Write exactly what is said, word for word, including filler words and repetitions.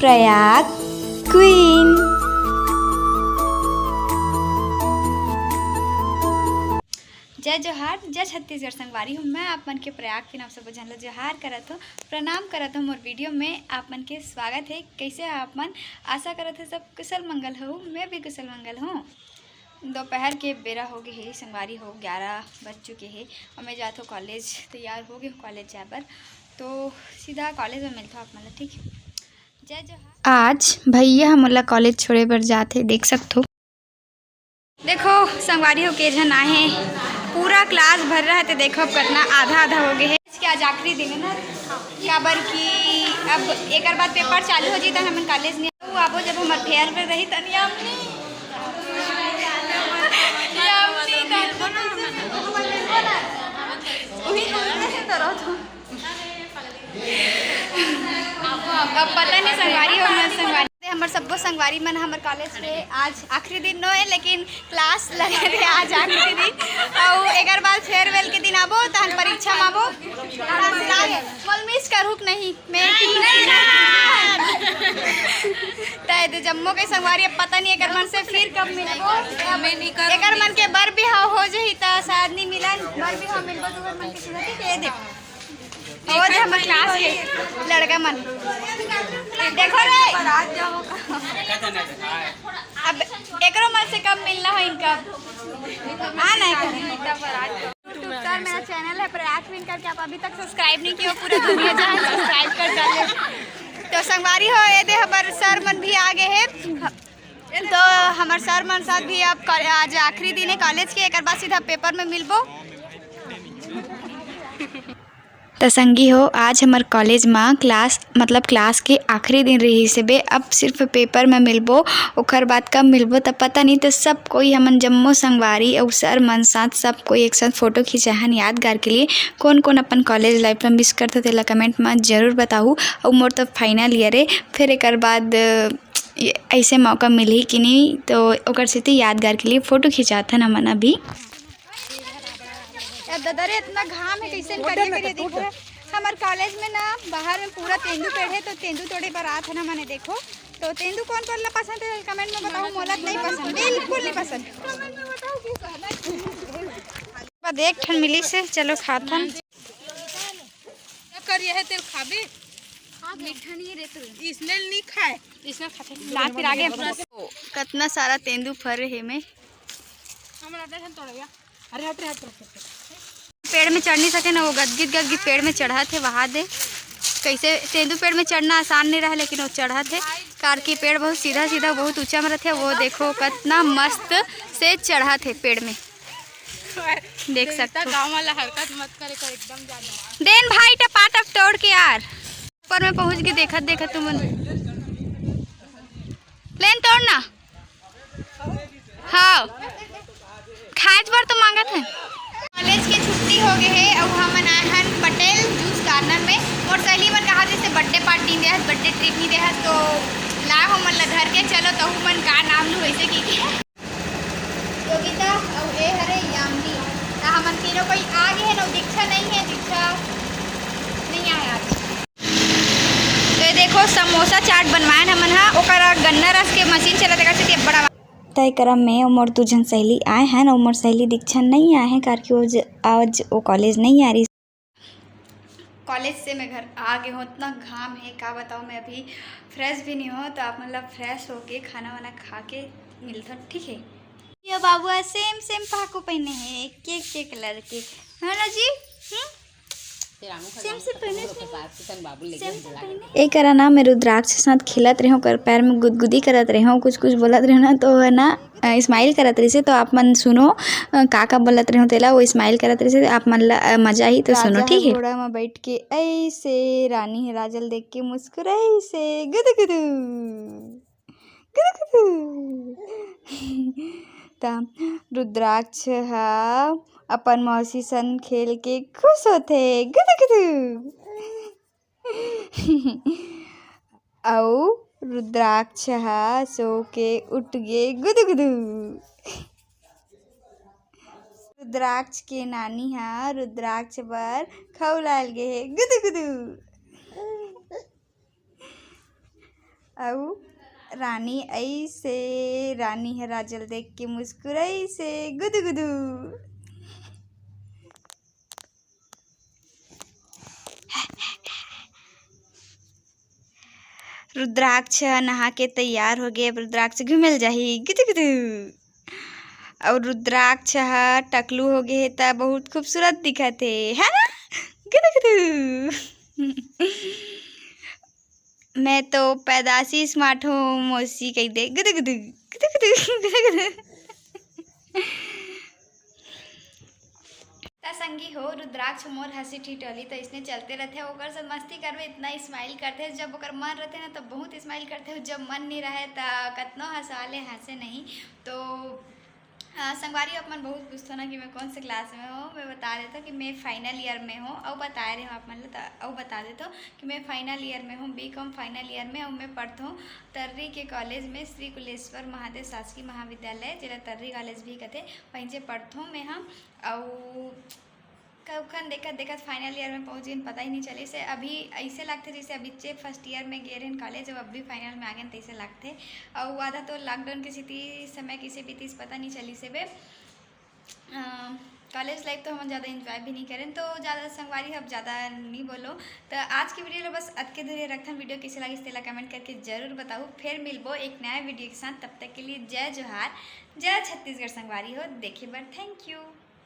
Prayag queen. जय जोहार, जय छत्तीसगढ़ संगवारी हो। मैं आप मन के प्रयाग क्वीन आप सब झन ल जोहार करत हो, प्रणाम करत हो। मोर वीडियो में आप मन के स्वागत है। कैसे हो आप मन? आशा करत हो सब कुशल मंगल हो। मैं भी कुशल मंगल हूँ। दोपहर के बेरा हो गए हे संगवारी हो, ग्यारह बज चुके हे और मैं जात हूँ कॉलेज, तैयार हो गए हूँ कॉलेज जाए बर। तो सीधा कॉलेज में मिलता हूँ आप मन ला, ठीक है? जय जोहार। आज भैया ह मोला कॉलेज छोड़े बर जात हे, देख सकत हो। देखो संगवारी हो, के झन आए हे, पूरा क्लास भर रहा है, तो देखो अब कितना आधा आधा हो गए है। आज के आज आखिरी दिन है ना, काबर कि अब एकर बाद पेपर चालू हो जी, त हमन कॉलेज नहीं आबो। जब हमर फेयरवेल रही, तनी हमनी हमनी तनी उही बोलते हैं तो रहो तुम। अब पता नहीं संगवारी हो, मैं संगवारी, हमर सब्बो संगवारी मन, हमर कॉलेज के आज आखिरी दिन नो है, लेकिन क्लास लगे थे आज आखिरी दिन। और एकर बाद फेयरवेल के दिन आबो, तहन परीक्षा में आबो। मोल मिस करूँ कि नहीं? मैं त दे जम्मो के संगवारी, अब पता नहीं एकर मन से फिर कब मिलबो। एकर मन के बर बिहाव हो जही त शायद नहीं मिलन, बर बिहाव मिलबो तो एकर मन के सीधा, ठीक है, ये देख। और हमर क्लास के लड़का मन। देखो रे। अब एकरो मन से कब मिलना हो इनका? हाँ, नहीं। YouTube सर, मेरा चैनल है प्रयाग क्वीन करके, आप अभी तक सब्सक्राइब नहीं किए हो, पूरा दुनिया जहाँ सब्सक्राइब कर डाले। तो संगवारी हो, ये दे हमर सर मन भी आ गए हैं। तो हमर सर मन साथ भी अब कॉले-, आज आखिरी दिन है कॉलेज के, एकर बाद सीधा पेपर में मिलबो। त संगी हो, आज हमर कॉलेज म क्लास, मतलब क्लास के आखिरी दिन रहिस हे बे। अब सिर्फ पेपर म मिलबो, ओखर बाद कब मिलबो त पता नहीं। त सब कोई, हमन जम्मो संगवारी अउ सर मन साथ, सब कोई एक साथ फोटो खिंचाहन यादगार के लिए। कौन कौन अपन कॉलेज लाइफ ल मिस करथे, तेला कमेंट म जरूर बताहू। अउ मोर तो फाइनल ईयर हे, फिर एकर बाद, अ, ये, ऐसे मौका मिलही कि नहीं, तो ओकर सेती यादगार के लिए फोटो खिंचाथन हमन अभी। ए ददा रे, इतना घाम है, कैसे करिए करिए देखो। हमर कॉलेज में ना, बाहर में पूरा तेंदू पेड़ है, तो तेंदू तोड़े बर आत है ना, माने देखो। तो तेंदू कौन कौन ला पसंद है, कमेंट में बताओ। मोला तो नहीं पसंद, बिल्कुल नहीं पसंद। बस एक ठन मिली से, चलो खाथन। क्या करिए है तेल खाबे? मीठा नहीं रे तू। इसने नहीं खाए। इसने खाते। लात फिर आगे। कतना सारा तेंदू फर रहे में। हम रहते हैं तोड़ गया। अरे हट रे, हट रे, हट रे। पेड़ में चढ़ नहीं सके ना, वो गदगिद गदगिद पेड़ में चढ़त हे, वहा दे। कैसे तेंदू पेड़ में चढ़ना आसान नहीं रहा, लेकिन वो चढ़त हे। कार के पेड़ बहुत सीधा सीधा, बहुत ऊंचा में रहते। वो देखो कितना मस्त से चढ़त हे पेड़ में, देख सकते हो। गाँव वाला हरकत मत करे कर, एकदम ज्यादा। देन भाई टपाटप तोड़ के यार, ऊपर में पहुंच के देखत देखत तुमन लेन तोड़ ना। हाँ, खाए बर तो मांगत है। कॉलेज के छुट्टी हो गए है, अब हमन आए हन पटेल जूस कॉर्नर में। मोर सहेली मन कहा जैसे बर्थडे पार्टी नहीं देहस, बर्थडे ट्रीट नहीं देहस, तो ला हो मन ला धर के चलो, तहू मन का नाम लू वैसे की के। योगिता अउ ए हरे यामिनी। त हमन तीनों कोई आ गए हैं, ना दीक्षा नहीं है, दीक्षा नहीं आया आज। तो ये देखो समोसा चाट बनवाए हमन हा, ओकर गन्ना रस के मशीन चलत है, बड़ा। तय करम में मोर दू झन सहेली आए हैं, अउ मोर सहेली दीक्षा नहीं आए हैं, कार कि वो ज-, आज वो कॉलेज नहीं आ रही। कॉलेज से मैं घर आ गए हूँ, इतना घाम है, का बताऊँ। मैं अभी फ्रेश भी नहीं हो, तो आप मतलब फ्रेश होके खाना वाना खा के मिलता, ठीक है। ये बाबू आज सेम सेम पाको पहने हैं, एक एक के कलर के, है ना जी? हम्म, सेम से पहने थे। सेम से पहने। एकरा ना मैं रुद्राक्ष के साथ खेलत रहे, ओकर पैर में गुदगुदी करत रहे, कुछ कुछ बोलत रहे ना, तो है ना, अ, स्माइल करत रहिसे। तो आप मन सुनो, अ, का का बोलत रहे तेला, वो स्माइल करत रहिसे। आप मन ला, अ, मजा ही तो सुनो, राजा ह ठीक है। घोड़ा म बैठ के ऐसे, रानी ह राजा ल देख के मुस्कुराइसे, गुदु गुदु, गुदु गुदु। त रुद्राक्ष ह अपन मौसी सन खेल के खुश होथे, गुदु गुदु। अउ रुद्राक्ष ह सो के उठ गे गुदुगुदु। रुद्राक्ष के नानी ह रुद्राक्ष बर खौलाल गे हे गुदुगुदु। अउ रानी अइसे, रानी ह राजा ल देख के मुस्कुराइसे, गुदु गुदु। रुद्राक्ष नहा के तैयार हो गे, अब रुद्राक्ष घूमे ल जाही, गुदु गुदु। अउ रुद्राक्ष ह टकलू हो गे हे, त बहुत खूबसूरत दिखत हे, है ना? गुदु गुदु। मैं तो पैदाशी smart हूँ, मौसी कहि दे, गुदु गुदु, गुदु गुदु, गुदु गुदु। त संगी हो, रुद्राक्ष मोर हँसी ठिठोली तो इसने चलते रहथे, ओकर से मस्ती करबे, इतना smile करथे, जब ओकर मन रहथे ना, तो बहुत smile करथे, जब मन नहीं रहे, त कतनो हँसा ले, हँसे नहीं। तो अ, संगवारी, आप मन बहुत पूछथो ना कि मैं कौन से class में हूँ। मैं बता देता कि मैं final year में हूँ, अउ बताए रहे हूँ आप मन ल, त अउ बता देता कि मैं final year में हूँ, B.Com final year में, अउ मैं पढ़थों तर्री के college में, श्री कुलेश्वर महादेव शासकीय महाविद्यालय, जेला तर्री college भी कथे, वहीं से पढ़थों मैं ह। अउ कखन देखत देखत final year में पहुँच गेन, पता ही नहीं चलिस हे। अभी ऐसे लगथे जैसे अभी चे first year में गे रहेन college, अब अभी final में आ गेन तैसे लगथे। अउ आधा तो lockdown के स्थिति समय कैसे बीतिस पता नहीं चलिस हे बे। अ, college life तो हमन ज़्यादा enjoy भी नहीं करेन, तो ज़्यादा संगवारी अब ज़्यादा नहीं बोलो। तो आज की video ला बस अतके दूर रखथन। Video कैसे लागिस तेला comment करके जरूर बताओ। फिर मिलबो एक नया video के साथ, तब तक के लिए जय जोहार, जय छत्तीसगढ़ संगवारी हो। देखे बर thank you।